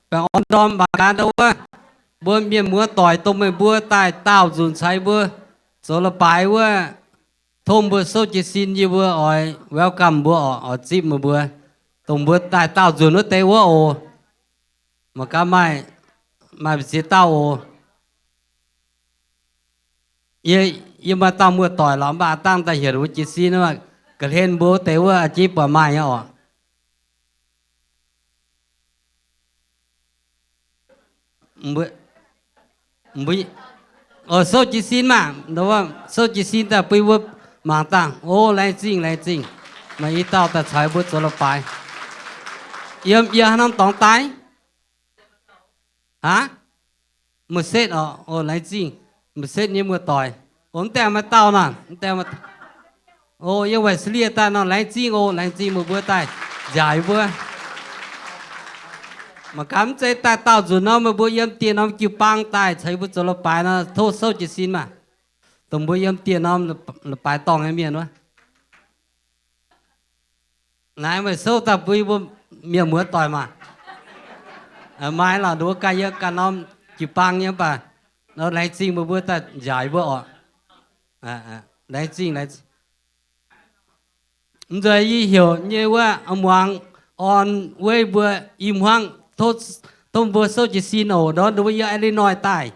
Baengh orn ndorm mangc gaax ndau wuov, mbuo mienh muoz doic dongh meih mbuo daaih daauh nzunc caux mbuo zoux leiz-baaix wuov, tov mbuo souv jiez sin, yie mbuo oix welcome mbuo oc, oix zipv meih mbuo, dongh mbuo daaih daauh nzunc wuov deix wuov oc. Mangc gaax maaih, maaih ziex dauh oc. Yie, yie maaih dauh muoz-doic lorqc, mv baac dangh daaih heuc mbuo jiez sin, ga'hlen mbuo wuov deix wuov, a'jinv buatc maaih nyei oc. Souv jiez sin maah, souv jiez sin daaih bun mbuo mangc dangh. O, laengz zingh, laengz zingh. Maaih i dauh daaih caux mbuo zoux leiz-baaix. Yiem yie haaix norm dorngx daaih? Aav, Merced oc. O, laengz zingh, Merced nyei muoz-doic. O, mv deix maaih dauh nor, mv deix maaih, o, yiem Wesley daaih nor, laengz zingh oc, laengz zingh meih mbuo daaih nziaauc yie mbuo. Mangc gaax mv zeiz daaih daauh nzunc nor, meih mbuo yiem dieh norm jiu-baang daaih caux yie mbuo zoux leiz-baaix nor, tov souv jiez sin maah. Dongh mbuo yiem dieh norm leiz-baaix dorngh nyei mienh wuov. Naaiv meih souv daaih bun yie mbuo mienh muoz-doic maah. Maaih lorqc, nduov ganh yiem ganh norm jiu-baang nyei, mv baac laengz zingh meih mbuo daaih nziaauc yie mbuo oc. Laengz zingh, laengz zingh. Mv nzunc yie heuc nyei wuov, muangx orn weiv mbuo i hmuangv, tov mbuo souv jiez sin oc. Ndortv nduov yiem Illinois daaih.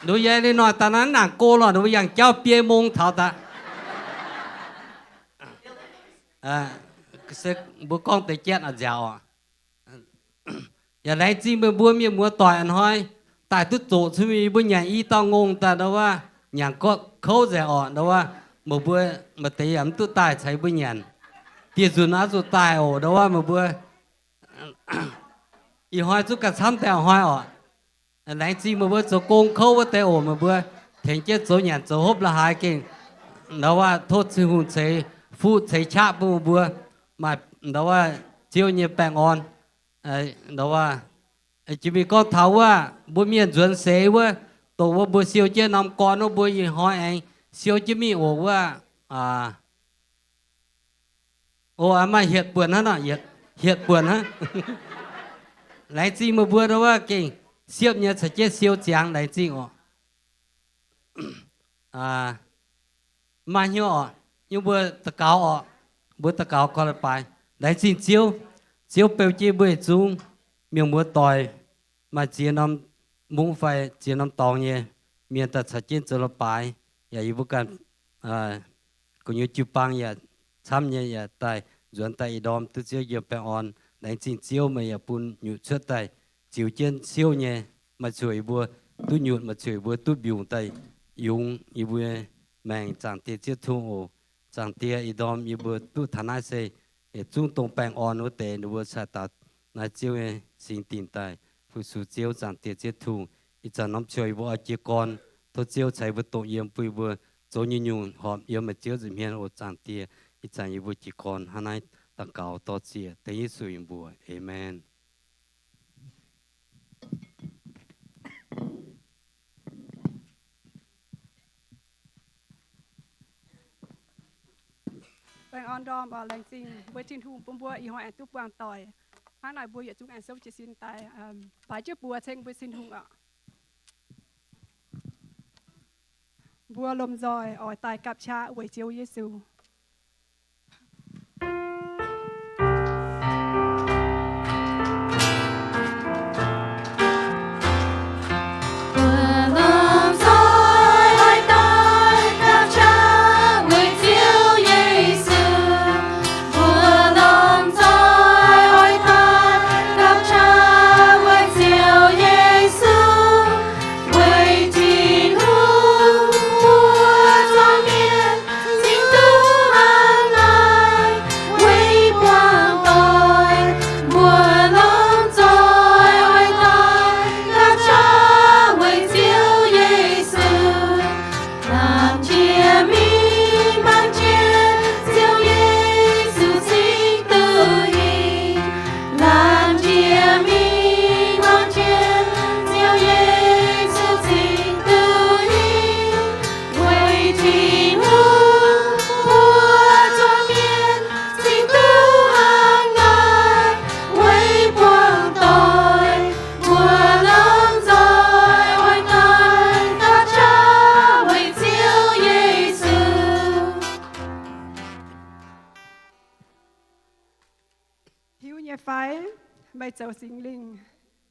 Nduov yiem Illinois daaih naaiv nangc go lorqc, nduov yangh jauv biei mong taux daaih. Mbuo gorngv deix jatv nziaauc oc. Yaac laengz zingh meih mbuo mienh muoz-doic a'hnoi daaih duqv zoqc cuotv mingh yie mbuo nyanc i dauh ngongh daaih ndau wuov, nyanc gorqv kouv nzengc oc. Ndau wuov, meih mbuo maaih deix yaac mv duqv daaih caux yie mbuo nyanc. Dieh nzunc oix zuqc daaih oc. Ndau wuov meih mbuo ih hnoi zungv ganh camv deix a'hnoi oc. Laengz zingh meih mbuo zoux gong kouv wuov deix oc. Meih mbuo tengx jienv zoux nyanc zoux hopv la'haaix gengh, ndau wuov, tov Tin-Hungh ceix fuqv ceix qaqv bun meih mbuo, maaih ndau wuov Ziouv nyei baengh orn. Ndau wuov, jiex mingh gorngv taux wuov mbuo mienh nzuonx seix wuov, dongh wuov mbuo siou jienv norm gorn wuov, mbuo ih hnoi aengx siou jienv mingh oc wuov. O, maaih hietc buonc hnangv nor, hietc buonc hnangv. Laengz zingh meih mbuo ndau wuov gengh siepv nyei caux jienv siou ziangx, laengz zingh oc. Maaih hnyouv oc, yie mbuo daux gaux oc. Mbuo daux gaux gorx-youz baaix. Laengz zingh Ziouv. Ziouv beu jienv mbuo yietc zungv mienh muoz-doic, maaih ziex norm mungv fai ziex norm dorngx nyei mienh daaih caux jienv zoux leiz-baaix. Yaac yie mbuo ganh gu'nyuoz jiu-baang yaac camv nyei, yaac daaih nzuonx daaih ih ndorm duqv Ziouv yiem baengh orn. Laengz zingh Ziouv, meih yaac bun nyutc cuotv daaih ziux jienv ciouv nyei, maaih zuqc yie mbuo duqv nyutc, maaih zuqc yie mbuo duqv mbiungc daaih yungz yie mbuo maengc. Zaangc Diex Ziouv Tin-Hungh oc. Zaangc Diex, ih ndorm yie mbuo duqv taux naaiv se yietc zungv dongh baengh orn wuov deix, ninh mbuo cingx daaih naaiv Ziouv nyei singx dingc daaih fu-sux Ziouv. Zaangc Diex Ziouv Tin-Hungh, ih zanc norm ziouc yie mbuo oix jiez gorn, tov Ziouv caux yie mbuo dongh yiem, bun yie mbuo zoux nyei nyungc horpc yiem meih Ziouv nza'hmien oc. Zaangc Diex, ih zanc yie mbuo jiez gorn hnangv naaiv daux gaux dor-ziec dengv Yesu nyei mbuox. Aamen. Baengh orn ndorm oc. Laengz zingh mbuo Tin-Hungh bun mbuo ih hnoi aengx duqv buangh doic. Hnangv naaic mbuo yietc zungv aengx souv jiez sin daaih baaix jienv buoz ceng mbuo Tin-Hungh oc. Mbuo lomh nzoih oix daaih gapv qaqv weic Ziouv Yesu. nyei fai? Meih zoux Singx Lingh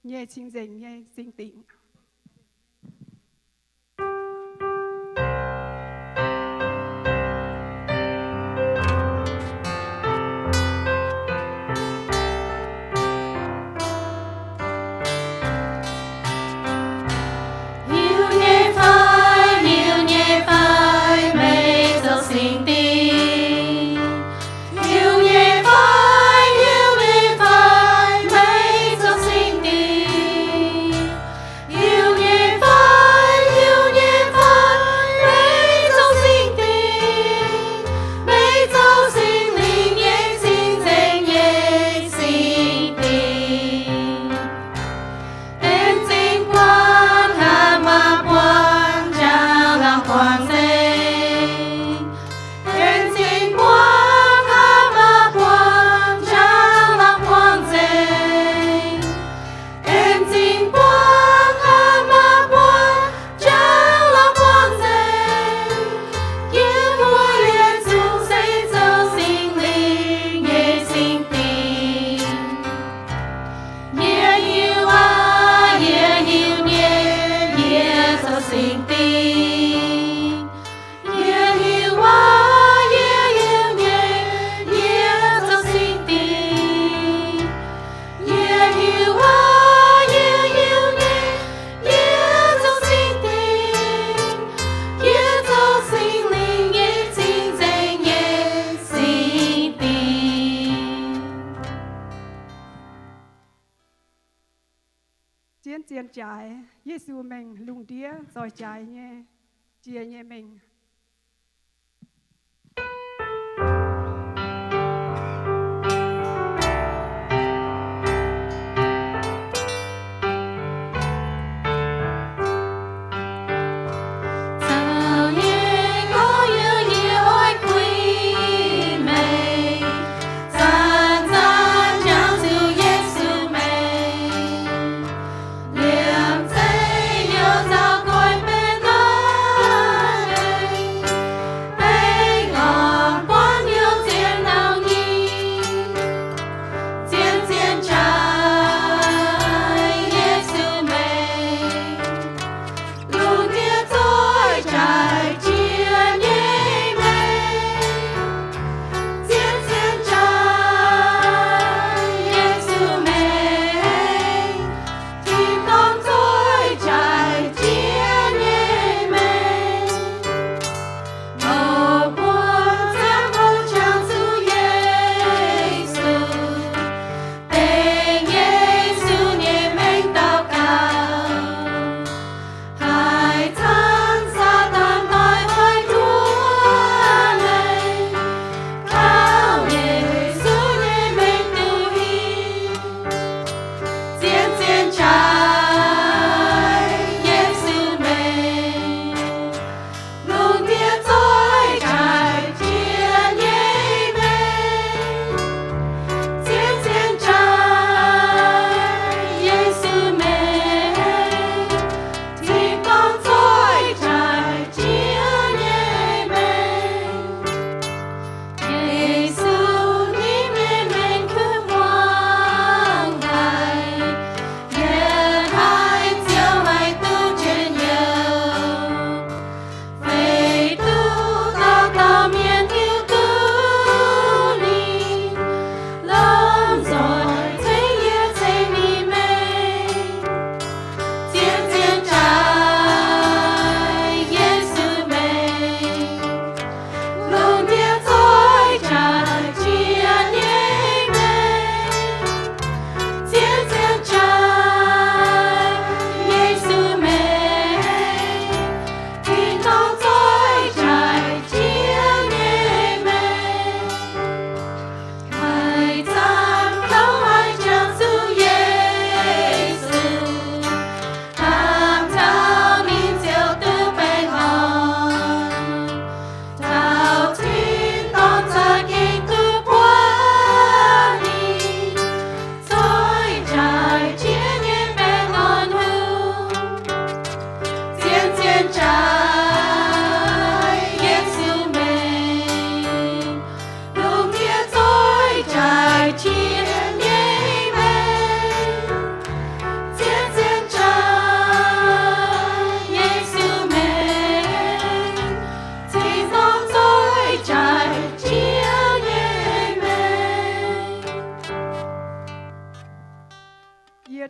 nyei cing-nzengc nyei zingh dingc. Hiuv nyei fai, hiuv nyei fai, meih zoux singx dingc? Hiuv nyei fai, hiuv nyei fai, meih zoux singx dingc? Hiuv nyei fai, hiuv nyei fai, meih zoux singx dingc? Meih zoux Singx Lingh nyei cing-nzengc nyei zingh dingc. Aengx zingh buangv haaix maaih buangv njang-laangc buangv nzengc. Aengx zingh buangv haaix maaih buangv njang-laangc buangv nzengc. Aengx zingh buangv haaix maaih buangv njang-laangc buangv nzengc. Yie mbuo yietc zungv se zoux Singx Lingh nyei cing-nzengc. Yie hiuv aqv, yie hiuv nyei, yie zoux singx dingc. Yie hiuv aqv, yie hiuv nyei, yie zoux singx dingc. Yie hiuv aqv, yie hiuv nyei, yie zoux singx dingc. Yie zoux Singx Lingh nyei cing-nzengc nyei zingh dingc. Zien zien jaaix, Yesu mengh lungh ndiev zoih jaaix nyei, jiex nyei mengh.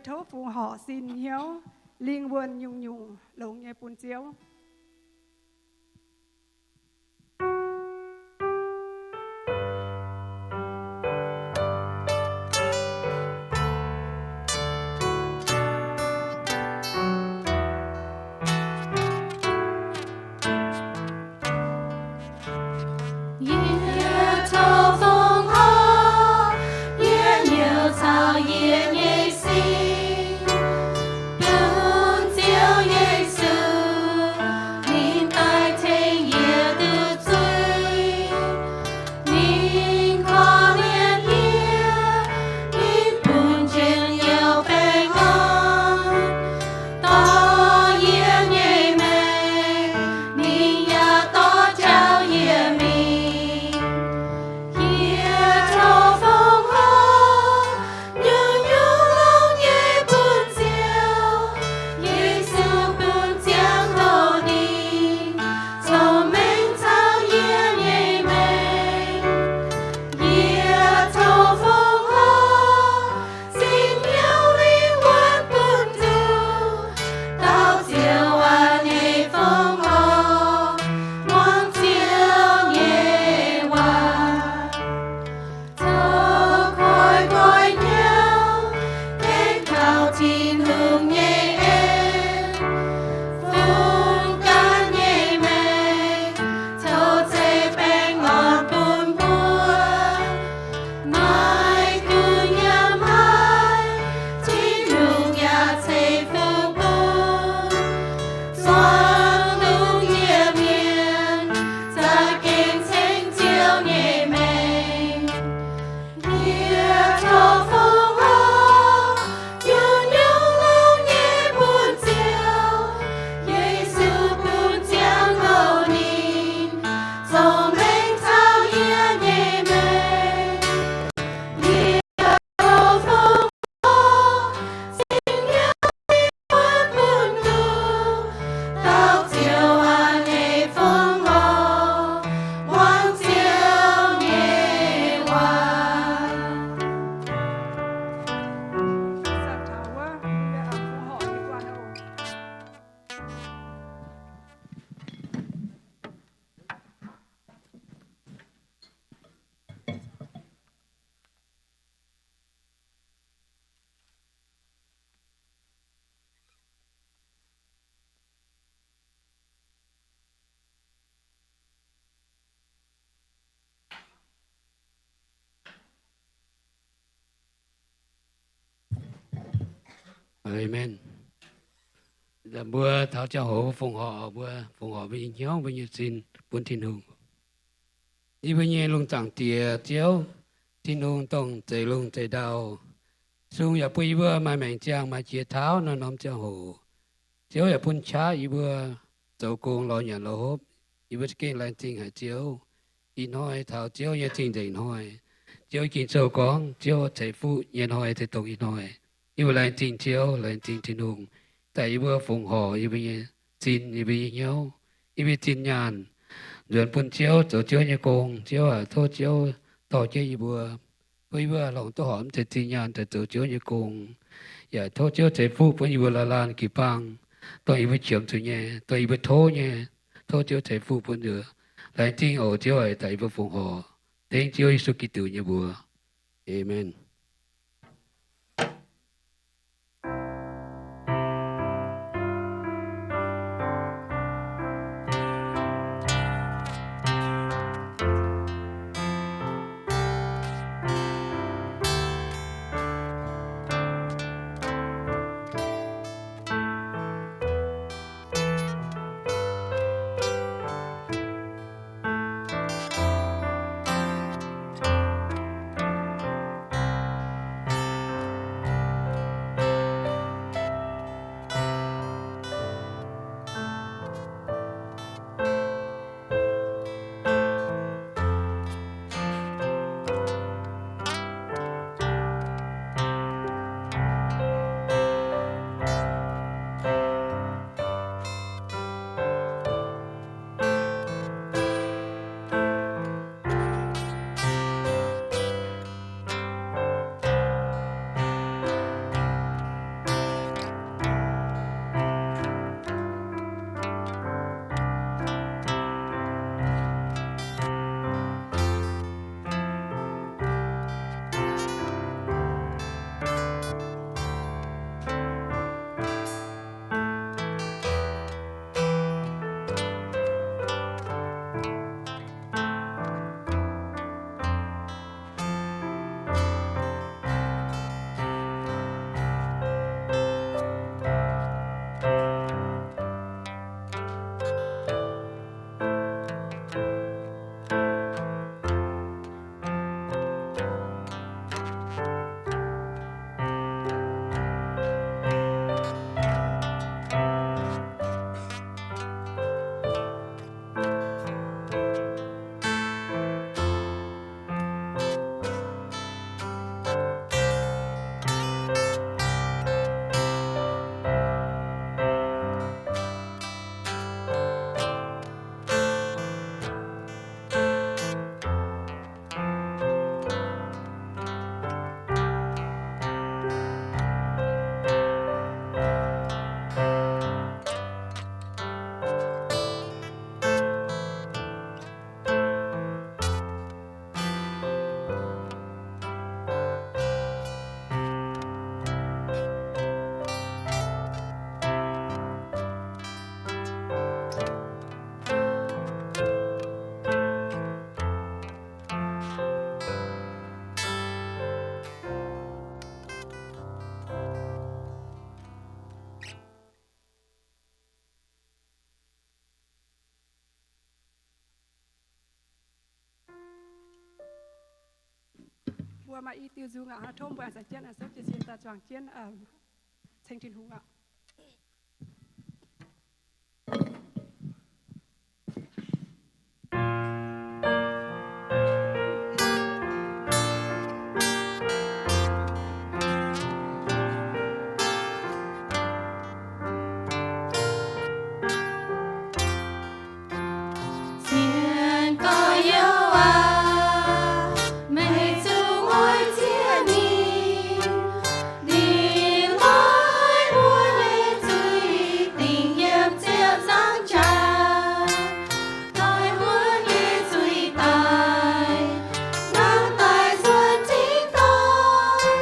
tov fongc horc sin hnyouv, lingh wuonh nyungc-nyungc longx nyei bun Ziouv. Yie tov fongc horc, yie hnyouv caux yie nyei sin, bun Ziouv Yesu, ninh daaih tengx yie duqv zuiz. Ninh korv-lienh yie, ninh bun jienv youc baengh orn, dorh yie nyei maengc, ninh yaac dorh jauv yie mingh. Yie tov fongc horc, nyungc-nyungc longx nyei bun Ziouv. Yesu bun ziangh hoc ninh cong-mengh caux yie nyei maengc. Yie tov fongc horc, sin hnyouv lingh wuonh bun Ziouv. Dauh Ziouv aac, nyei fongc horc, muangx Ziouv nyei waac. Zoux koiv-koiv hnyouv, tengx taux Tin-Hungh nyei en. Fungx gan nyei maengc, zoux zeiv-baengh orn bun mbuo. Maiv gunv yiem haaix, Tin-Hungh yaac ceix fuqv bun. Zuangx lungh ndiev mienh za'gengh ceng Ziouv nyei maengc. Yie tov fongc horc, nyungc-nyungc longx nyei bun Ziouv. Yesu bun ziangh hoc ninh cong-mengh caux yie nyei maengc. Yie tov fongc horc, sin hnyouv lingh wuonh bun Ziouv. Dauh Ziouv aac, nyei fongc horc, muangx Ziouv nyei waac. Aamen. Mbuo taux ziangh hoc fongc horc, mbuo fongc horc mbuo nyei hnyouv, mbuo nyei sin bun Tin-Hungh. Yie mbuo nyei lungh zaangc Diex, Ziouv, Tin-Hungh, dongh zeix lungh zeix ndau, sung yaac bun yie mbuo maaih maengc ziangh, maaih jiex tauv norm-norm ziangh hoc. Ziouv yaac bun qaqv yie mbuo zoux gong lorz nyanc lorz hopv. Yie mbuo za'gengh laengz zingh haic Ziouv. Ih hnoi taux Ziouv nyei zingh nzengc hnoi. Ziouv Ging-Sou gorngv, Ziouv ceix fuqv nyei hnoi se dongh ih hnoi. Yie mbuo laengz zingh Ziouv, laengz zingh Tin-Hungh, daaih yie mbuo fongc horc yie mbuo nyei sin, yie mbuo nyei hnyouv, yie mbuo nyei zinh nyaanh, nzuonx bun Ziouv zoux Ziouv nyei gong. Ziouv aac, tov Ziouv dorh jienv yie mbuo, bun yie mbuo longc duqv horpc mv deix zinh nyaanh daaih zoux Ziouv nyei gong. Yaac tov Ziouv ceix fuqv bun yie mbuo laanh laanh jiu-baang, dongh yie mbuo qiemx zuqc nyei, dongh yie mbuo tov nyei, tov Ziouv ceix fuqv bun yie mbuo. Laengz zingh oc Ziouv aac, daaih yie mbuo fongc horc dengv Ziouv Yesu Giduc nyei mbuox. Aamen. Mbuo maaih i diuh nzung aqv, tov mbuo aengx za'jienv aengx souv jiez sin daaih zuangx jienv ceng Tin-Hungh aqv. Sienx gorx-youz aac, meih zungv oix zieqv ninh. Ninh lorz mbuo nyei zuiz, dingc yiem ziepc nzaangc qaqv. Lorz mbuo nyei zuiz daaih, hnangv daaih cuotv tin-dorngh.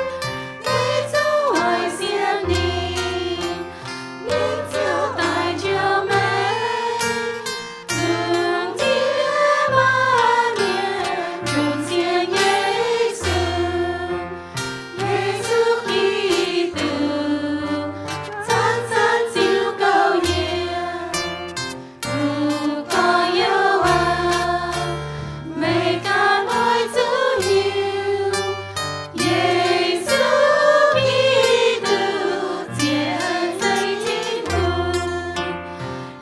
Meih zungv oix sienx ninh, ninh ziouc daaih njoux meih. Lungh ndiev maaih mienh nduqc zien Yesu, Yesu Giduc, zanc-zanc ziux gouv yie. Zuqc gorx-youz aac, meih ganh oix zuqc hiuv, Yesu Giduc zien zeiz Tin-Hungh.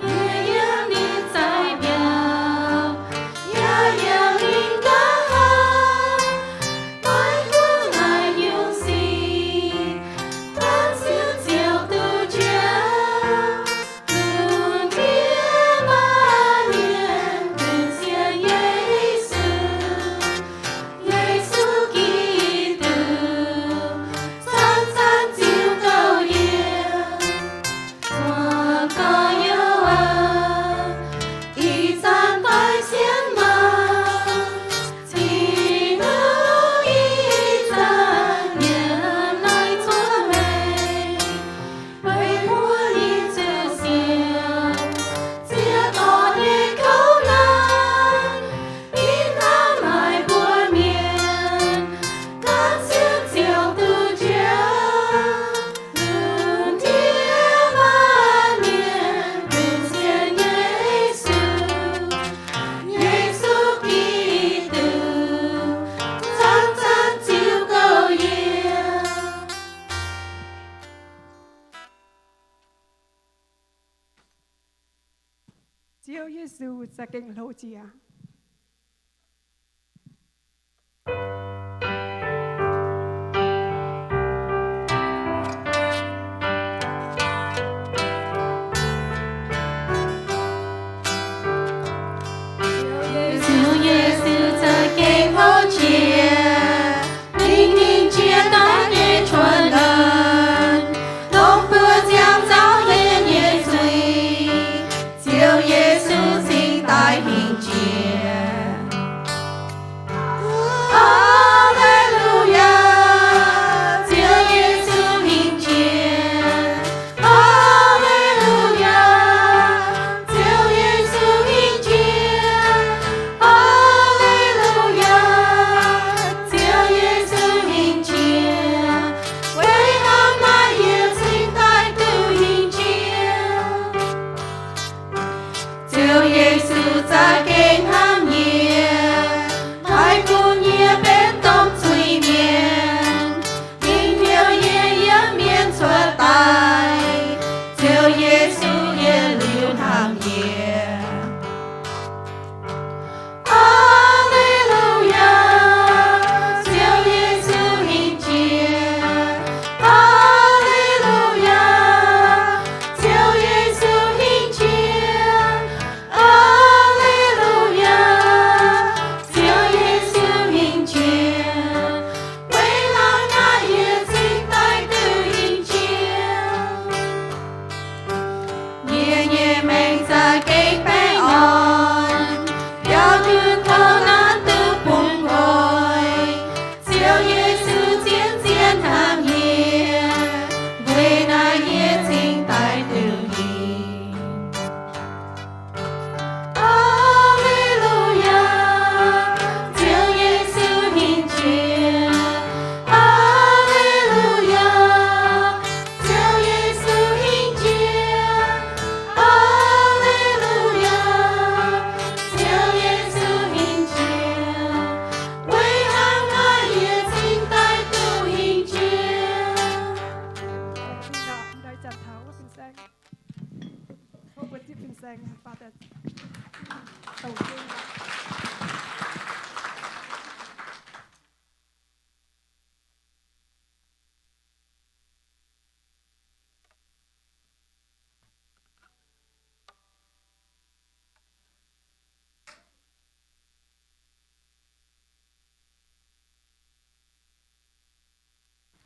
Yie yiem ninh za'biauv, yaac yiem ninh nqa'haav, oix duqv haaix nyungc sic, dangh sienx ziouc duqv njoux. Lungh ndiev maaih mienh nduqc zien Yesu, Yesu Giduc, zanc-zanc ziux gouv yie. Zuqc gorx-youz aac, ih zanc daaih sienx maah, Tin-Hungh ih zanc yiem naaiv cuotv meih. Meih mbuo ninh zuqc sienx, ziex dorngx nyei kouv naanc, ih hnamv haic mbuo mienh, dangh sienx ziouc duqv njoux. Lungh ndiev maaih mienh nduqc zien Yesu, Yesu Giduc, zanc-zanc ziux gouv yie. Ziouv Yesu za'gengh hlo jiex. Ziouv Yesu za'gengh hlo jiex, ninh, ninh jiex daaih nyei cuotv naanc, dongh mbuo ziangh nzauh mienh nyei zuiz. Ziouv Yesu cingx daaih hingh jiex,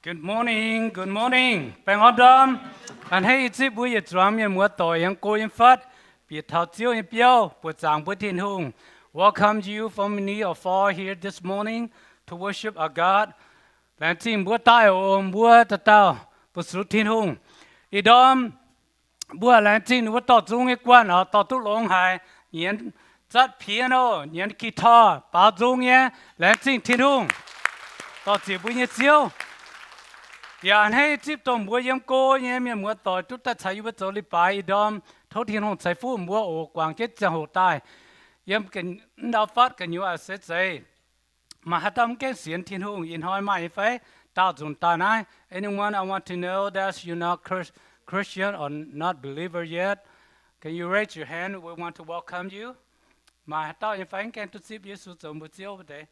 Good morning, good morning. Baengh orn ndorm. A'hneiv nyei zipv mbuo yietc zuangx mienh muoz doic yiem go yiem fatv, bieqc taux Ziouv nyei biauv, buoqc zaangc mbuo Tin-Hungh. Welcome you from near or far here this morning to worship our God. Laengz zingh mbuo daaih oc, mbuo dauh dauh mbuo sux Tin-Hungh. Ih ndorm mbuo laengz zingh ninh mbuo dorh nzung nyei guanh oc, dorh duqv longx haic, nyienz zatv piano, nyienz guitar, baaux nzung nyei, laengz zingh Tin-Hungh. Dorh ziec mbuo nyei Ziouv. Yaac a'hneiv zipv dongh mbuo yiem go nyei mienh muoz doic duqv daaih caux yie mbuo zoux leiz-baaix ih ndorm. Tov Tin-Hungh ceix fuqv mbuo oc, guangc jienv ziangh hoc daaih yiem ndau fatv gu'nyuoz a'seix zeiz. Maaih haaix dauh mv gaengh sienx Tin-Hungh ih hnoi maaih nyei fai? Daauh nzunc daaih naaiv. Anyone, I want to know that you not Chris-, Christian or not believer yet? Can you raise your hand? We want to welcome you. Maaih haaix dauh nyei fai mv gaengh duqv zipv Yesu zoux mbuo Ziouv wuov deix?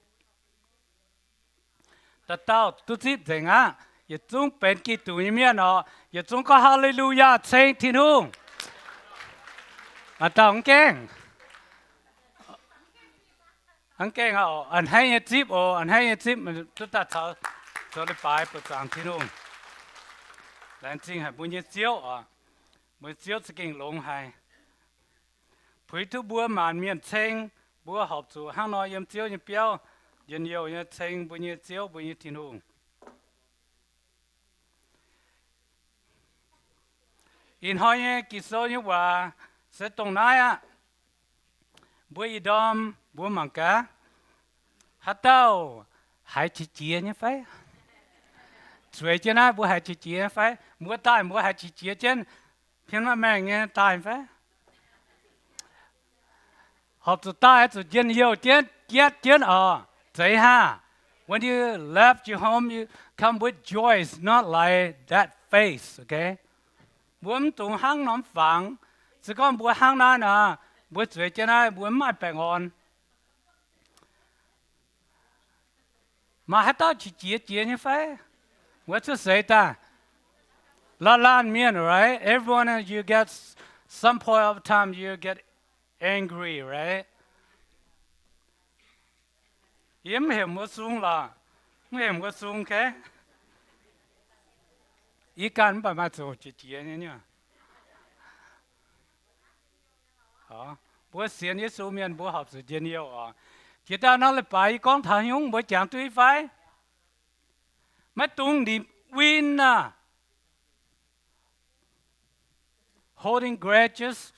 Dauh dauh duqv zipv nzengc aqv. Yietc zungv benx Giduc nyei mienh oc. Yietc zungv gorngv Haa^le^lu^yaa ceng Tin-Hungh. Maaih dauh mv gaengh. Mv gaengh oc, a'hneiv nyei zipv oc, a'hneiv nyei zipv duqv daaih caux zoux leiz-baaix buoqc zaangc Tin-Hungh. Laengz zingh haic mbuo nyei Ziouv oc. Mbuo nyei Ziouv za'gengh longx haic. Puix duqv mbuo maanc mienh ceng, mbuo horpc zuqc hnangv nor yiem Ziouv nyei biauv njien-youh nyei ceng mbuo nyei Ziouv, mbuo nyei Tin-Hungh. Ih hnoi nyei Ging-Sou nyei waac se dongh naaiv aqv. Mbuo ih ndorm mbuo mangc gaax, haaix dauh haiz qiex jiez nyei fai? Zueiz jienv naaiv mbuo haiz qiex jiez nyei fai? Mbuo daaih mbuo haiz qiex jiez jienv, hmien maaih maengh nyei daaih fai? Horpc zuqc daaih zuqc njien-youh jienv, jatv jienv oc. Zeiz haah? When you left your home, you come with joy, not like that face, okay? Mbuo mv dungx hnangv norm fangx. Se gorngv mbuo hnangv naaiv nor, mbuo zueiz jienv naaiv mbuo mv maaih baengh orn. Maaih haaix dauh qiex jiez jiez nyei fai? Mbuo cuotv seix daaih. Laanh laanh mienh, right? Everyone, you get s-, some point of time you get angry, right? Yie mv hemx mbuo sung lorqc. Mv hemx mbuo sung, okay? Yie ganh mv baac maaih zuqc qiex jiez nyei. Mbuo sienx Yesu mienh mbuo horpc zuqc njien-youh oc. Jiex daaih nor leiz-baaix yie gorngv taux haaix nyungc mbuo jangx duqv fai? Maiv dungx nimc win aah! Holding grudges,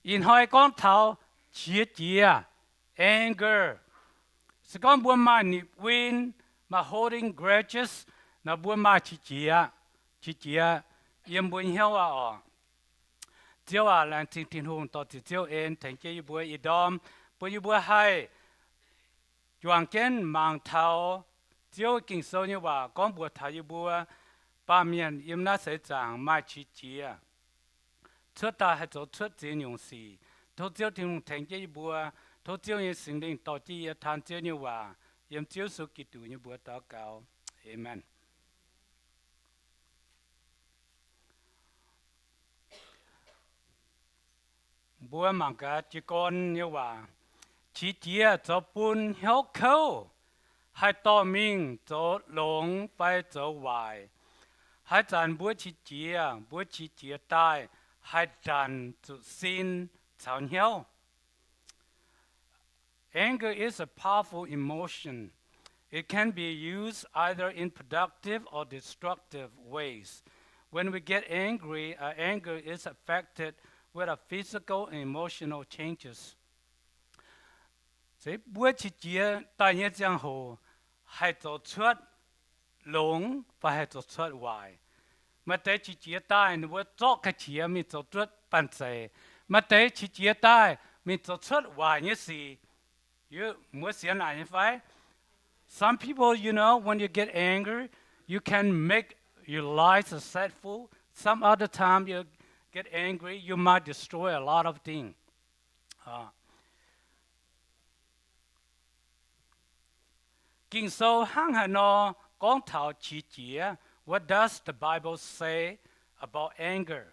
ih hnoi gorngv taux qiex jiez, anger. Se gorngv mbuo maaih nimc win, maaih holding grudges, nor mbuo maaih qiex jiez, qiex jiez yiem mbuo nyei hnyouv aqv oc. Ziouv aac, laengz zingh Tin-Hungh dorh ziec Ziouv en tengx jienv yie mbuo ih ndorm, bun yie mbuo haih juangc jienv mangc taux Ziouv Ging-Sou nyei waac gorngv mbuox taux yie mbuo, baamh mienh yiem naaiv seix zaangc maaih qiex jiez, cuotv daaih haih zoux cuotv ziex nyungc sic. Tov Ziouv Tin-Hungh tengx jienv yie mbuo. Tov Ziouv nyei Singx Lingh dorh jienv yie taan Ziouv nyei waac. Yiem Ziouv Yesu Giduc nyei mbuox daux gaux. Aamen. Mbuo mangc gaax jiez gorn nyei waac. Qiex jiez zoux bun hnyouv kouv, haih dorh mingh zoux longx fai zoux waaic. Haaix zanc mbuo qiex jiez, mbuo qiex jiez daaih haih ndanc zuqc sin caux hnyouv. Anger is a powerful emotion. It can be used either in productive or destructive ways. When we get angry, our anger is affected with our physical and emotional changes. Se mbuo qiex jiez daaih nyei ziangh hoc haih zoux cuotv longx fai haih zoux cuotv waaic. Maaih deix qiex jiez daaih ninh mbuo zorqv ga'qiex mingh zoux cuotv banh zeic. Maaih deix qiex jiez daaih mingh zoux cuotv waaic nyei sic. Mbuo sienx naaic nyei fai? Some people, you know, when you get angry, you can make your life successful. Some other time you get angry, you might destroy a lot of things. Ging-Sou hnangv haaix nor gorngv taux qiex jiez? What does the Bible say about anger?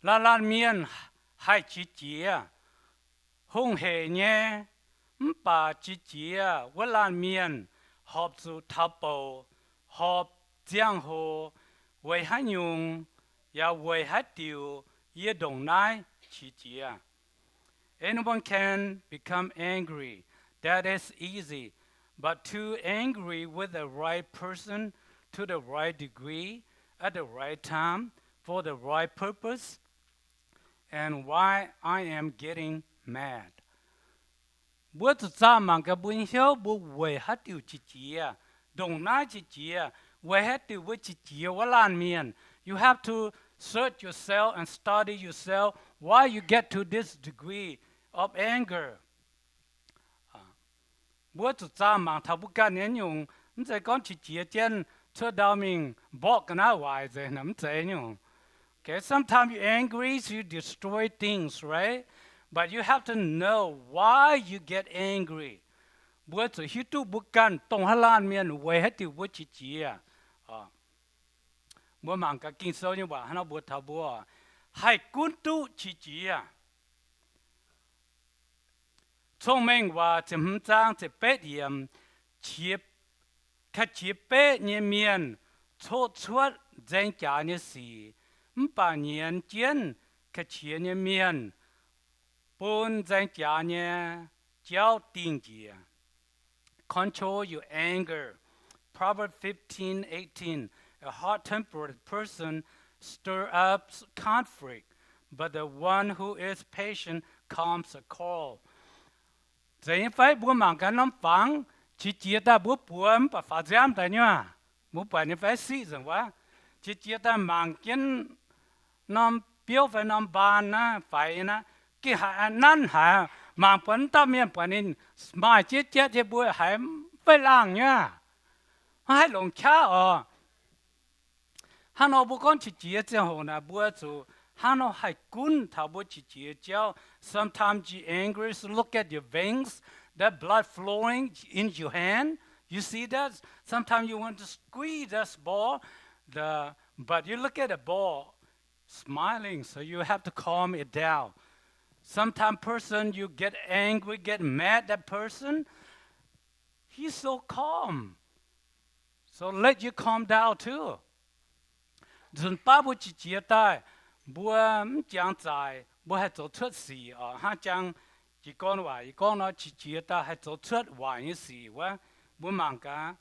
Laanh laanh mienh haih qiex jiez, hungh heic nyei, Mv baac qiex jiez wuov laanh mienh horpc zuqc taux bouc, horpc ziangh hoc, weic haaix nyungc, yaac weic haaix diuc, yie ndongc naaiv qiex jiez. Anyone can become angry. That is easy. But to angry with the right person, to the right degree, at the right time, for the right purpose, and why I am getting mad. Mbuo zuqc zaah mangc gaax mbuo nyei hnyouv, mbuo weic haaix diuc qiex jiez, ndongc naaiv qiex jiez, weic haaix diuc mbuo qiex jiez wuov laanh mienh. You have to search yourself and study yourself why you get to this degree of anger. Mbuo zuqc zaah mangc taux mbuo ganh nyei nyungc, mv zeiz gorngv qiex jiez jienv cuotv ndau mingh mborqv ga'naaiv waaic nzengc, mv zeiz nyungc. Okay, sometimes you angry, so you destroy things, right? But you have to know why you get angry. Mbuo zuqc hiuv duqv mbuo ganh dongh haaix laanh mienh weic haaix diuc mbuo qiex jiez. Mbuo mangc gaax Ging-Sou nyei waac hnangv nor mbuox taux mbuo, haih gunv duqv qiex jiez. Cong-Mengh Waac ziepc hmz zaang ziepc betv yiemc, ka'qiex beqv nyei mienh coqv cuotv nzaeng jaax nyei sic, mv baac nyienz jienv ka'qiex nyei mienh bun nzaeng jaax nyei jauv dingh njiec. Control your anger. Proverbs fifteen eighteen, a hot-tempered person stir up conflict, but the one who is patient calms a quarrel. Zeiz nyei fai? Mbuo mangc gaax norm fangx, qiex jiez daaih mbuo buoz mv baac faaux nziaamv daaih nyei aqv. Mbuo buatc nyei fai? Siqv nzengc wuov. Qiex jiez daaih mangc jienv norm biouv fai norm mbaan naaiv faix nyei naaiv, gengh haiz nanv haic, mangc buatc wuov dauh mienh buatc ninh maaih jieqv jatv nyei, mbuo haiz mv fei laangh nyei aqv. Mv haih longc qaqv oc. Hnangv nor mbuo gorngv qiex jiez ziangh hoc naaic mbuo zuqc hnangv nor haih gunv taux mbuo qiex jiez jauv. Sometimes you angry, so look at your veins, that blood flowing in your hand. You see that? Sometimes you want to squeeze that ball, the, but you look at the ball smiling, so you have to calm it down. Sometimes person you get angry, get mad that person, he's so calm. So let you calm down too. Nzunc baav mbuo qiex jiez daaih, mbuo mv jangx zaic, mbuo haih zoux cuotv sic oc. Hnangv jang jiez gorn waac yie gorngv nor, qiex jiez daaih haih zoux cuotv waaic nyei sic wuov. Mbuo mangc gaax,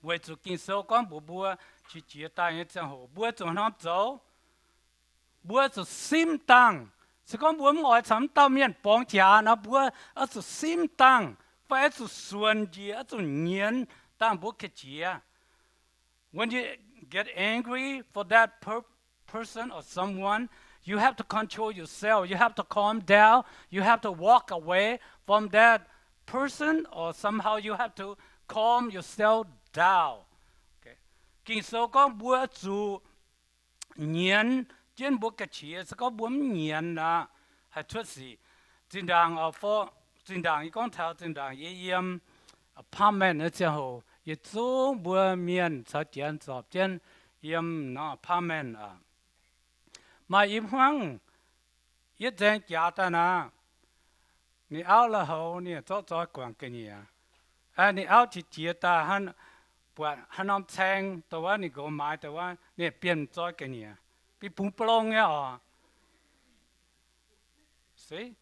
weic zuqc Ging-Sou gorngv mbuox mbuo, qiex jiez daaih nyei ziangh hoc mbuo zuqc haaix norm zoux? Mbuo zuqc simv dangh. Se gorngv mbuo mv oix caux wuov dauh mienh borngz jaax nor, mbuo oix zuqc simv dangh, fai oix zuqc suonc njiec, oix zuqc nyienz dangh mbuo ga'qiex. When you get angry for that per- person or someone, you have to control yourself. You have to calm down. You have to walk away from that person, or somehow you have to calm yourself down. Ging-Sou gorngv mbuo zuqc nyienz jienv mbuo ga'qiex. Se gorngv mbuo mv nyienz aqv, haih cuotv sic. Zinh ndaangc, zinh ndaangc yie gorngv taux zinh ndaangc yie yiem apartment nyei ziangh hoc, yietc zungv mbuo mienh caux janx zorpc jienv yiem norm apartment aqv. Maaih i hmuangv, yie nzaeng jaax daaih naaic, ninh auv la'houx ninh zorqv zoi guangc ga'nyiec. Ninh auv qiex jiez daaih, buatc haaix norm caeng dongh wuov ninh nqox maaiz dongh wuov, ninh bienh zoi ga'nyiec, bun bungx blong nyei oc. See,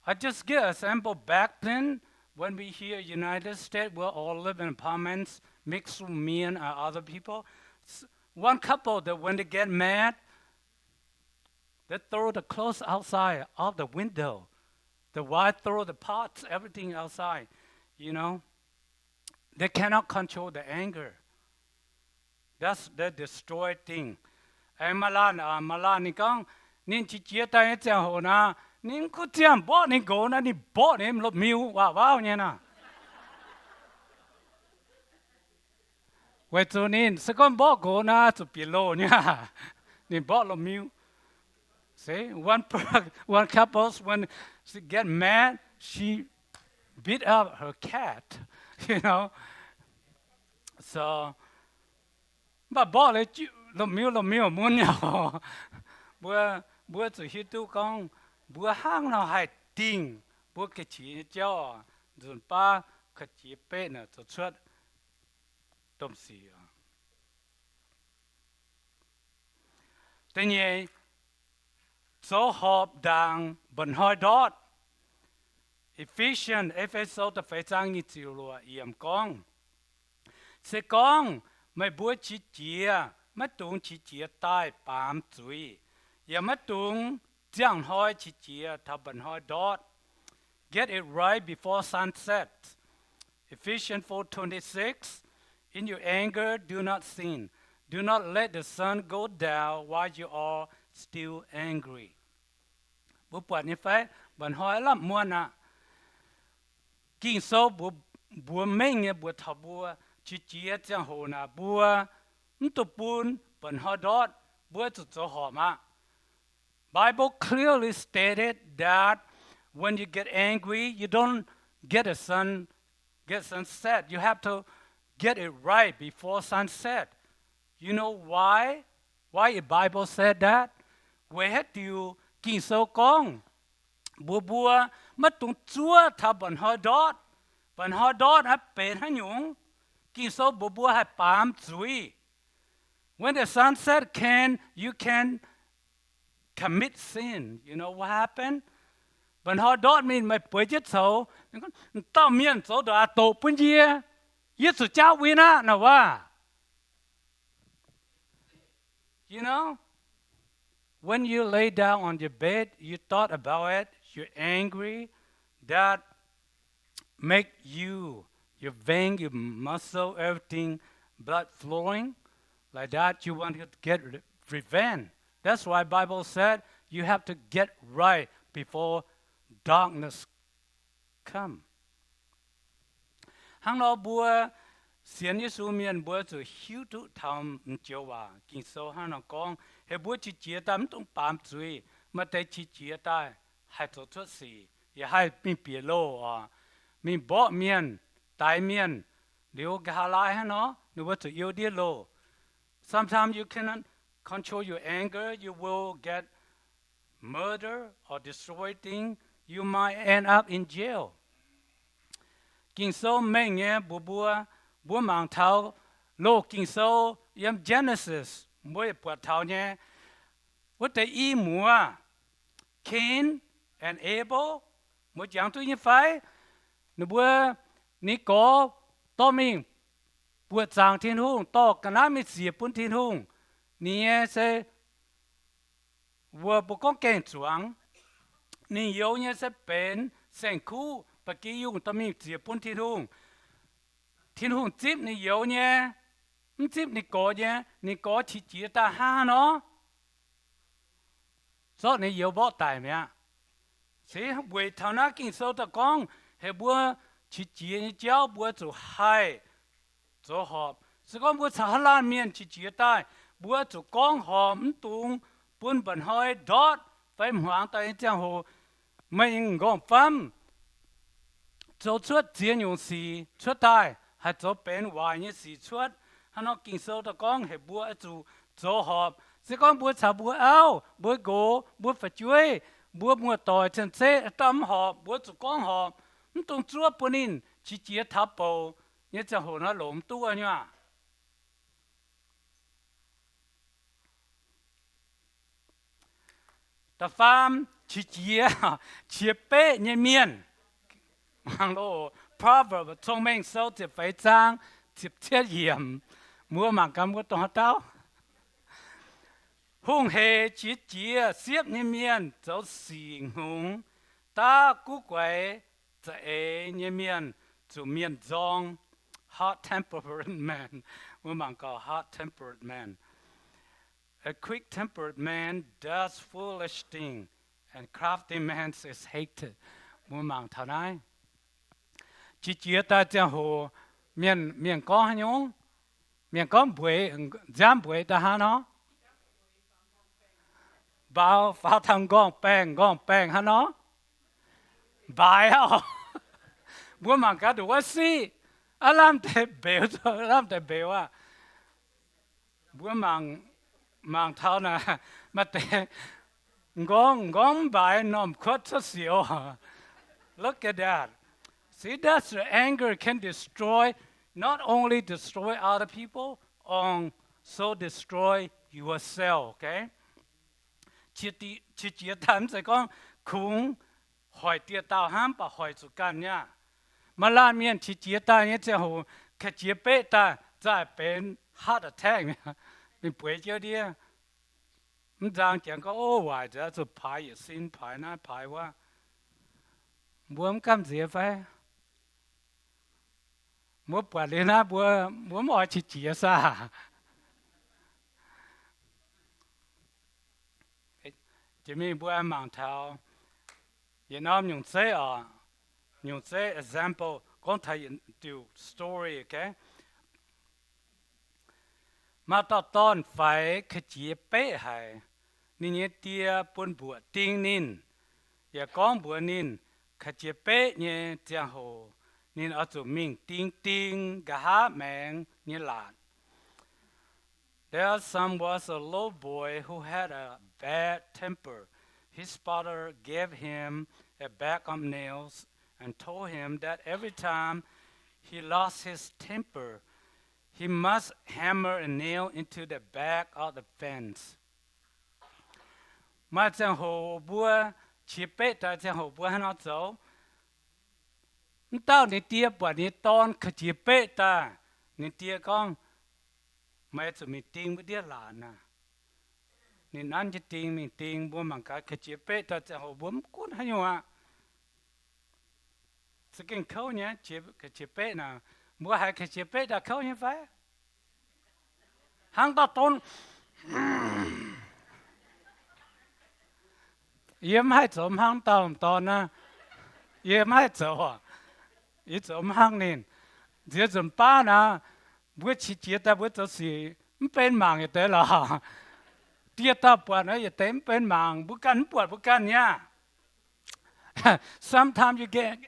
I just give a sample. Back then, when we here United States, we all live in apartments, mixed with me and, uh, other people. S- one couple that when they get mad, they throw the clothes outside of the window. The wife throw the pots, everything outside. You know, they cannot control the anger. That's the destroy thing. Aengx maaih laanh, maaih laanh ninh gorngv, ninh qiex jiez daaih nyei ziangh hoc naaic, ninh mv gunv ziangh mborqv ninh nqox naaic, ninh mborqv ninh lomh-miu waac-waauv nyei naaic. Weic zuqc ninh se gorngv mborqv nqox naaic zuqc bieqc loh nyei aqv. Ninh mborqv lomh-miu. See, one per- one couples when she get mad, she beat up her cat, you know. So, mv baac mborqv leiz jiu lomh-miu lomh-miu mun nyei oc. Mbuo, mbuo zuqc hiuv duqv gorngv mbuo hnangv nor haih dingh mbuo ga'qiex nyei jauv, nzunc baav ka'qiex beqv naaic zoux cuotv domh sic. Da'nyeic, zoux horpc ndaangc mba'hnoi ndortv. Ephesians, E^fe^so da'feix zaang nyic ziepc luoqc yiemc gorngv, se gorngv meih mbuo qiex jiez, maiv dungx qiex jiez daaih baamz zuiz, yaac maiv dungx ziangh hnoi qiex jiez taux mba'hnoi ndortv. Get it right before sunset. Ephesians four twenty-six, in your anger, do not sin. Do not let the sun go down while you are still angry. Mbuo buatc nyei fai? Mba'hnoi lamh muonc aqv. Ging-Sou mbuox, mbuox mengh nyei mbuox taux mbuo, qiex jiez ziangh hoc naaic mbuo mv dungx bun mba'hnoi ndortv, mbuo zuqc zoux horpc aqv. Bible clearly stated that when you get angry, you don't get a sun, get sunset. You have to get it right before sunset. You know why? Why the Bible said that? Weic haaix diuc Ging-Sou gorngv mbuox mbuo maiv dungx zuov taux mba'hnoi ndortv? Mba'hnoi ndortv naaiv benx haaix nyungc? Ging-Sou mbuox mbuo haih baamz zuiz. When the sunset came, you can commit sin. You know what happened? Mba'hnoi ndortv mingh meih bueix jienv coux, dauh mienh zoux ndongc haaix doqc bun yie, yie zuqc jaauv win aqv naaic waac. You know, when you lay down on your bed, you thought about it, you're angry, that make you, your vein, your muscle, everything, blood flowing like that. You want to get re- revenge. That's why Bible said you have to get right before darkness come. Hnangv nor mbuo sienx Yesu mienh mbuo zuqc hiuv duqv taux m'joux waac. Ging-Sou hnangv nor gorngv, heuc mbuo qiex jiez daaih mv dungx baamz zuiz. Maaih deix qiex jiez daaih haih zoux cuotv sic, yaac haih mingh bieqc loh oc, mingh mborqv mienh, daix mienh. Liuz nqa'haav laai hnangv nor, ninh mbuo zuqc youh ndiev loh. Sometimes you cannot control your anger, you will get murder or destroy things, you might end up in jail. Ging-Sou mengh nyei mbuox mbuo, mbuo mangc taux loz Ging-Sou yiem Genesis, mbuo yietc buatc taux nyei, wuov deix i muoz, Cain and Abel, mbuo jangx duqv nyei fai? Ninh mbuo, ninh gorx dorh mingh buoqc zaangc Tin-Hungh, dorh ga'naaiv mingh ziec bun Tin-Hungh. Ninh nyei se wuov mbuo gorngv gaeng-zuangx. Ninh youz nyei se benx saeng-kuv, ba'gi yungh dorh mingh ziec bun Tin-Hungh. Tin-Hungh zipv ninh youz nyei, mv zipv ninh gorx nyei. Ninh gorx qiex jiez daaih hnangv haaix nor? Zorqv ninh youz mborqv daic mi'aqv. Se weic taux naaiv Ging-Sou daaih gorngv heuc mbuo qiex jiez nyei jauv mbuo zuqc haih zoux horpc. Se gorngv mbuo caux haaix laanh mienh qiex jiez daaih, mbuo zuqc gorngv horpc, mv dungx bun mba'hnoi ndortv fai hmuangx daaih nyei ziangh hoc, meih m'nqorngv-famv zoux cuotv ziex nyungc sic cuotv daaih, haih zoux benx waaic nyei sic cuotv. Hnangv nor Ging-Sou daaih gorngv heuc mbuo oix zuqc zoux horpc. Se gorngv mbuo caux mbuo auv, mbuo nqox, mbuo fu'jueiv, mbuo muoz-doic cien-ceqv haaix dauh mv horpc, mbuo zuqc gorngv horpc, mv dungx zuov bun ninh qiex jiez taux bouc nyei ziangh hoc nor longc mv duqv nyei aac. Da'faam, qiex jiez, qiex beqv nyei mienh. Mangc loh, Proverb, Cong-Mengh Sou ziepc feix zaang ziepc cietv yiemc. Mbuo mangc gaax mbuo dongh haaix dauh. Hungh heic qiex jiez siepv nyei mienh zoux sic hngongx, daav guv guaix za'eix nyei mienh zuqc mienh nzorng. Hot-tempered man. Mbuo mangc gaax hot-tempered man. A quick-tempered man does foolish thing, and crafty man is hated. Mbuo mangc taux naaiv. Qiex jiez daaih ziangh hoc, mienh, mienh gorngv haaix nyungc? Mienh gorngv mbueix, nziaamv mbueix daaih hnangv nor? Mbaaux, faaux taux m'nqorngv-baengh, m'nqorngv-baengh hnangv nor? Mbaaix aqv. Mbuo mangc gaax nduqc wuov siqv, aav lamh deix mbeux, aav lamh deix mbeux aqv. Mbuo mangc, mangc taux naaic, maaih deix m'nqorngv, m'nqorngv mv mbaaix, m'normh kuotv cuotv sic oc. Look at that. See, that's the anger can destroy, not only destroy other people, also destroy yourself, okay? Qiex jiex daaih mv zeiz gorngv kungx hoic dieh dauh hnangv, mv baac hoic zuqc ganh nyei aqv. Maaih laanh mienh qiex jiex daaih nyei ziangh hoc, ka'jiex beqv daaih zaih benx heart attack mi'aqv, ninh bueix jienv ndiev. Mv nzang jangx gorngv, ov, waaic nzengc, zuqc paaix yietc sin, paaix naaiv paaix wuov. Mbuo mv gamh nziex fai? Mbuo buatc liuz naaiv mbuo, mbuo mv oix qiex jiez saah? Jiex mingh mbuo mangc taux yietc norm nyungc zeiv oc, nyungc zeiv example gorngv taux yietc diuc story, okay? Maaih dauh dorn-faix ka'jiex beqv haic. Ninh nyei die bun mbuoqc ding ninh, yaac gorngv mbuox ninh, ka'jiex beqv nyei ziangh hoc ninh oix zuqc mingh ding ding nqa'haav maengx nyei laatc. There some was a little boy who had a bad temper. His father gave him a bag of nails and told him that every time he lost his temper, he must hammer a nail into the back of the fence. Maaih ziangh hoc mbuo qiex beqv daaih ziangh hoc mbuo haaix nor zoux? Mv dauh ninh die buatc ninh dorn ka'jiex beqv daaih, ninh die gorngv, meih zuqc mingh ding wuov ndiev laatc naaic. Ninh nanv jienv ding mingh ding, mbuo mangc gaax ka'jiex beqv daaih ziangh hoc mbuo mv gunv haaix nyungc aqv. Za'gengh kouv nyei, ka'jiex beqv naaic. Mbuo haiz ka'jiex beqv daaih kouv nyei fai? Hnangv dauh dorn, yie mv haih zoux hnangv dauh m'dorn naaiv. Yie mv haih zoux, yie zoux mv hnangv ninh. Nziex nzunc baav naaic, mbuo qiex jiez daaih mbuo zoux sic mv benx mangc yietc deix lorqc. Dieh dauh buatc naaiv yietc deix mv benx mangc, mbuo ganh mv buatc mbuo ganh nyei aqv. Sometimes you get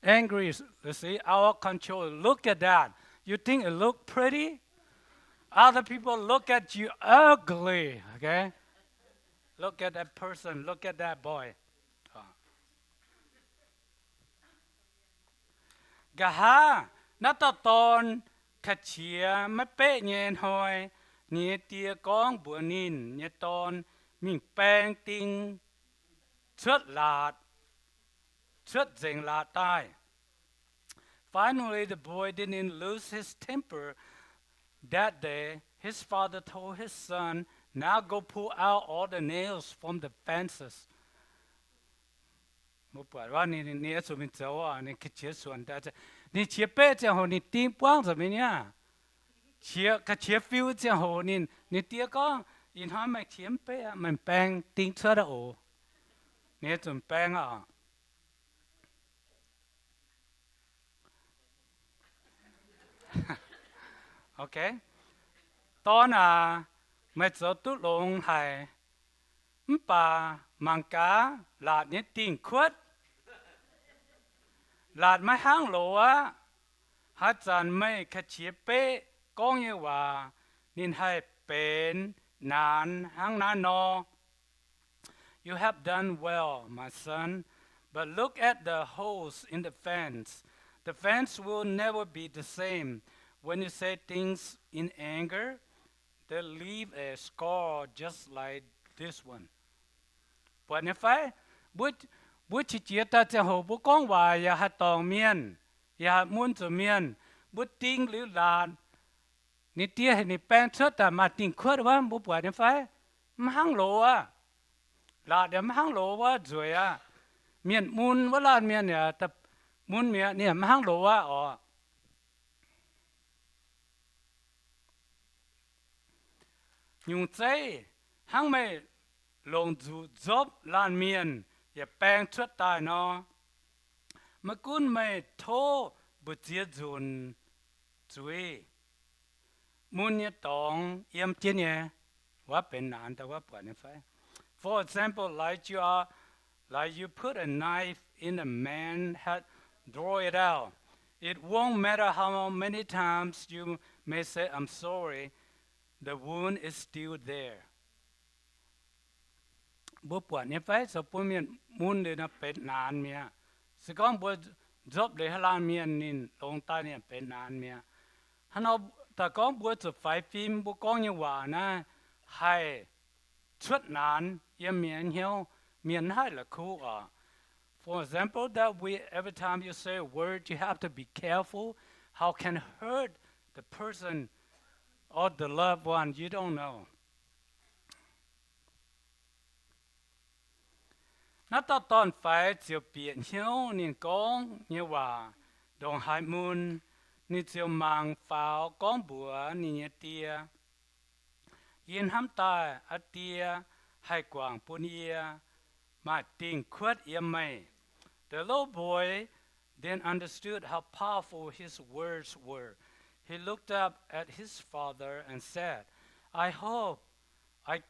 angry, you see, out of control. Look at that. You think it look pretty? Other people look at you ugly, okay? Look at that person, look at that boy. Nqa'haav naaiv dauh dorn ka'qiex maiv beqv nyei hnoi, ninh nyei die gorngv mbuox ninh nyei dorn mingh baeng ding cuotv laatc, cuotv nzengc laatc daaih. Finally, the boy didn't lose his temper that day. His father told his son, "Now go pull out all the nails from the fences." Mbuo buatc ninh, ninh zuqc mingh zoux, ninh ga'qiex suonc daaih, ninh qiex beqv ziangh hoc ninh ding buangv nzengc mi'aqv. Qiex, ga'qiex fiu ziangh hoc ninh, ninh die gorngv, ih hnoi meih qiex mv beqv aqv, meih baeng ding cuotv aqv oc. Ninh zuqc baeng aqv. Okay, dorn aac, meih zoux duqv longx haic, mv baac mangc gaax laatc nyei dingh kuotv. Laatc maiv hnangv loz aqv. Haaix zanc meih ka'qiex beqv gorngv nyei waac, ninh haih benx naanx hnangv naaiv nor. You have done well, my son, but look at the holes in the fence. The fence will never be the same. When you say things in anger, they leave a scar just like this one. Buatc nyei fai? Mbuo, mbuo qiex jiez daaih ziangh hoc mbuo gorngv waac yaac haih dorngc mienh, yaac haih mun zuqc mienh. Mbuo ding liuz laatc, ninh die heuc ninh baeng cuotv daaih maaih dingh kuotv wuov, mbuo buatc nyei fai? Mv hnangv loz aqv. Laatc yaac mv hnangv loz wuov nzueic aqv. Mienh mun wuov laanh mienh yaac mun mi'aqv, ninh yaac mv hnangv loz aqv oc. Nyungc zeiv hnangv meih longc nzuqc nzopv laanh mienh yaac baeng cuotv daaih nor, maiv gunv meih tov mbu'ziex nzunc zuiz, mun nyei dorngx yiem jienv nyei, wuov benx naanx daaih wuov, buatc nyei fai? For example, like you are, like you put a knife in a man head, draw it out. It won't matter how many times you may say, "I'm sorry," the wound is still there. Mbuo buatc nyei fai? Zoux bun mienh mun liuz nor benx naanx mi'aqv. Se gorngv mbuo nzopv liuz haaix laanh mienh ninh longx daaih ninh benx naanx mi'aqv. Hnangv nor, daaih gorngv mbuo zuqc faix fim mbuo gorngv nyei waac naaiv haih cuotv naanx yiem mienh hnyouv, mienh haih la'kuqv oc. For example, that we, every time you say a word, you have to be careful how can hurt the person or the loved one you don't know. Naaiv dauh dorn-faix ziouc bieqc hnyouv ninh gorngv nyei waac ndongc haaix mun. Ninh ziouc mangc faaux gorngv mbuox ninh nyei die, Yie hnamv daaih aa die haih guangc bun yie maaih dingh kuotv yiem meih. The little boy then understood how powerful his words were. He looked up at his father and said, I hope, I,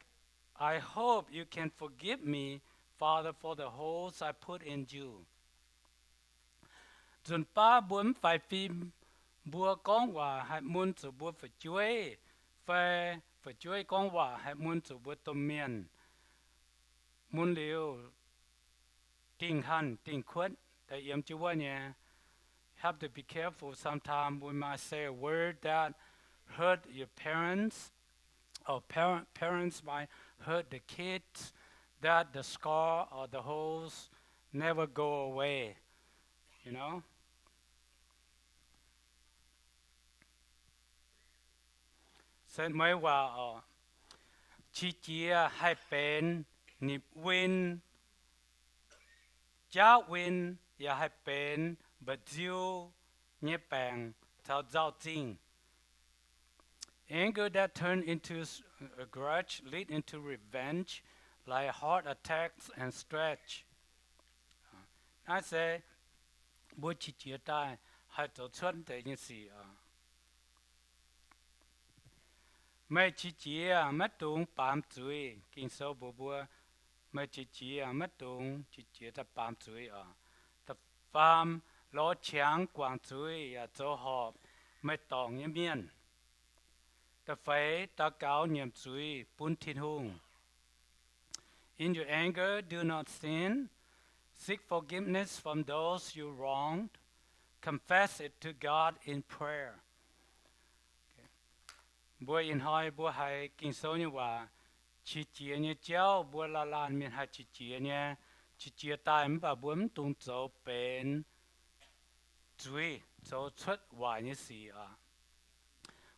I hope you can forgive me, Father, for the holes I put in you. Nzunc baav mbuo mv faix fim, mbuo gorngv waac haih mun zuqc mbuo fu'jueiv, fai fu'jueiv gorngv waac haih mun zuqc mbuo domh mienh, mun liuz dingh hanh dingh kuotv daaih yiem jienv wuov nyei. Have to be careful. Sometimes we might say a word that hurt your parents, or parent, parents might hurt the kids, that the scar or the holes never go away, you know. Se mueiz waac oc. Qiex jiez haih benx nipc win, jaauv win, yaac haih benx mba'nziu nyei baengc caux nzauh zingh. Anger that turn into s-, a grudge lead into revenge, like heart attacks and stretch. Naaiv se mbuo qiex jiez daaih haih zoux cuotv deix nyei sic oc. Meih qiex jiez maiv dungx baamz zuiz. Ging-Sou mbuox mbuo, meih qiex jiez maiv dungx qiex jiez daaih baamz zuiz oc. Da'faam, lorz qangx guangc zuiz yaac zoux horpc meih dorngc nyei mienh. Da'feix, daux gaux nyiemc zuiz bun Tin-Hungh. In your anger, do not sin. Seek forgiveness from those you wronged. Confess it to God in prayer. Mbuo ih hnoi mbuo haiz Ging-Sou nyei waac, qiex jiez nyei jauv, mbuo laanh laanh mienh haih qiex jiez nyei, qiex jiez daaih mv baac mbuo mv dungx zoux benx zuiz, zoux cuotv waaic nyei sic oc.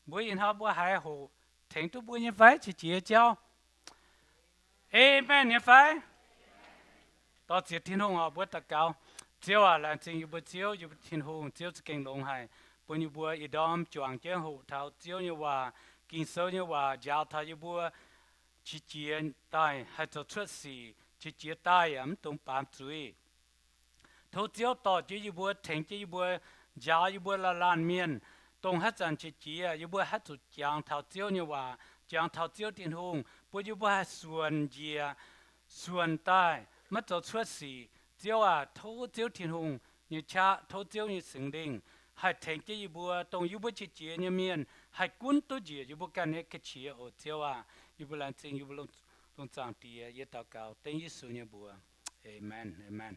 Mbuo ih hnoi mbuo haiz hoqc tengx duqv mbuo nyei fai qiex jiez jauv? Aamen nyei fai? Dorh ziex Tin-Hungh oc, mbuo daux gaux. Ziouv aac, laengz zingh yie mbuo Ziouv, yie mbuo Tin-Hungh. Ziouv za'gengh longx haic bun yie mbuo ih ndorm juangc jienv hoqc taux Ziouv nyei waac, Ging-Sou nyei waac njaaux taux yie mbuo qiex jiez daaih haih zoux cuotv sic, qiex jiez daaih yaac mv dungx baamz zuiz. Tov Ziouv dorh jienv yie mbuo, tengx jienv yie mbuo, njaaux yie mbuo laanh laanh mienh, dongh haaix zanc qiex jiez yie mbuo haih zuqc jangx taux Ziouv nyei waac, jangx taux Ziouv Tin-Hungh, bun yie mbuo haih suonc njiec, suonc daaih, maiv zoux cuotv sic. Ziouv aac, tov Ziouv Tin-Hungh nyei qaqv, tov Ziouv nyei Singx Lingh haih tengx jienv yie mbuo, dongh yie mbuo qiex jiez nyei mienh haih gunv duqv njiec yie mbuo ganh nyei ga'qiex oc. Ziouv aac, yie mbuo laengz zingh yie mbuo lungh zaangc Diex. Yie daux gaux dengv Yesu nyei mbuox. Aamen. Aamen.